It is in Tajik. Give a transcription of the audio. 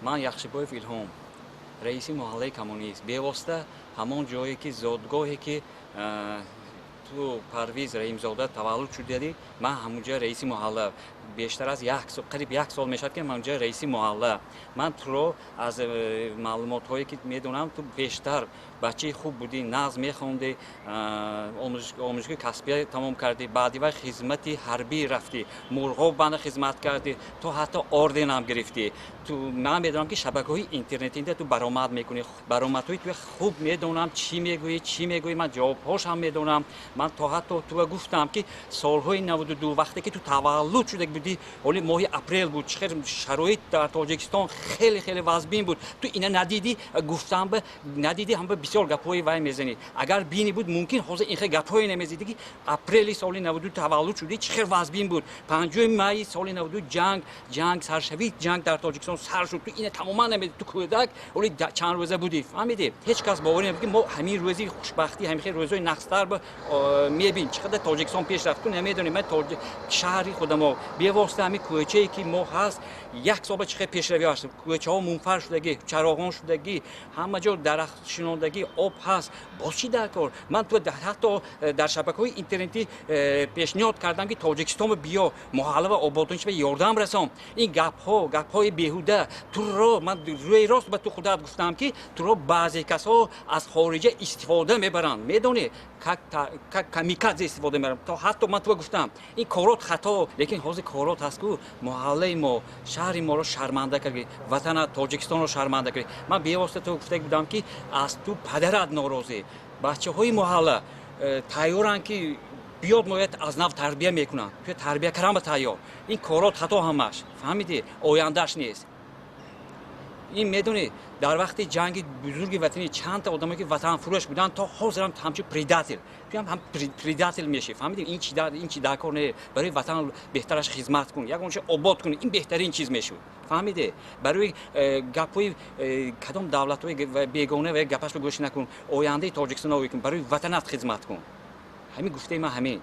Ман Яхшибоев Илҳом, раиси маҳаллаи Коммунист. Бевосита ҳамон ҷое ки, зодгоҳе ки ту, Парвиз Раҳимзода, таваллуд шудадӣ, ман ҳамунҷа раиси маҳалла. Бештар аз як сол, қариб як сол мешавад, ки ман унҷа раиси маҳалла. Ман туро аз маълумотҳое ки медонам, ту бештар бачаи хуб будӣ, нағз мехондӣ, омӯзишгоҳи касбия тамом кардӣ, баъди вай хизмати ҳарбӣ рафтӣ, Мурғоб банда хизмат кардӣ, то ҳатто орденам гирифтӣ. Ту, ман медонам, ки шабакаҳои интернетида ту баромад мекунӣ. Баромадҳои ту хуб медонам, чӣ мегӯӣ, чӣ мегӯӣ, ман ҷавобҳошам медонам. Ман то ҳатто туа гуфтам, ки солҳои 92, вақте ки ту таваллуд шуда будӣ, ҳоли моҳи апрел буд, чӣ хел шароит дар Тоҷикистон хеле хеле вазбин буд. Ту ина надидӣ, гуфтам, ба надидӣ, ҳам ба бисёр гапҳои вай мезанӣ. Агар бинӣ буд, мумкин ҳозир ин хел гапҳое намезидӣ, ки апрели соли 92 таваллуд шудӣ, чӣ хел вазбин буд. 5 майи соли 92 ҷанг, саршавии ҷанг дар Тоҷикистон сар шуд. Ту ина тамоман намедӣ, ту кӯдак ҳоли чанд рӯза будӣ, фаҳмидӣ? Ҳеҷ кас боварӣ намекунад, ки мо ҳамин рӯзи хушбахтӣ, ҳамин хел рӯзҳои нақстар мебин, чӣ қадар Тоҷикистон пеш рафт. Ту намедонӣ, ман шаҳри худамо, бевосита ҳамин кӯчае ки мо ҳаст, як сол ба чӣ хел пешравӣ ҳаст. Кӯчаҳо мунфар шудагӣ, чароғон шудагӣ, ҳама ҷо дарахт шинондагӣ, об ҳаст. Боз чӣ дар кор? Ман ту ҳатто дар шабакаҳои интернетӣ пешниҳод кардам, ки Тоҷикистон биё, маҳалла ва ободониш ба ёрдам расон. Ин гапҳо гапҳои беҳуда. Туро ман рӯи рост ба ту худат гуфтам, ки туро баъзе касҳо аз хориҷа истифода мебаранд, медонӣ, как камикадзе истифода мебаранд. То ҳатто ман туро гуфтам, ин корот хато, лекин ҳозир корот ҳаст ку маҳаллаи мо, шаҳри моро шарманда кардӣ, ватана Тоҷикистонро шарманда кардӣ. Ман бевосита ту гуфта будам, ки аз ту падарат норозӣ, бачаҳои маҳалла тайёранд, ки биёд, мояд аз нав тарбия мекунанд, ту тарбия кардан ба тайёр. Ин корот хато ҳамаш, фаҳмидӣ? Ояндааш нест ин. Медонӣ, дар вақти ҷанги бузурги ватанӣ чандта одамое ки ватанфурӯш буданд, то ҳозирам ҳамчун предатель, туям ҳам предатель мешӣ, фаҳмидӣ? Ин чи дар кор не. Барои ватан беҳтараш хизмат кун, ягон чи обод кун, ин беҳтарин чиз мешуд, фаҳмидӣ? Барои гапҳои кадом давлатҳои бегона ва гапашро гӯш накун, ояндаи Тоҷикистон кун, барои ватанат хизмат кун. Ҳамин гуфтаи ман ҳамин.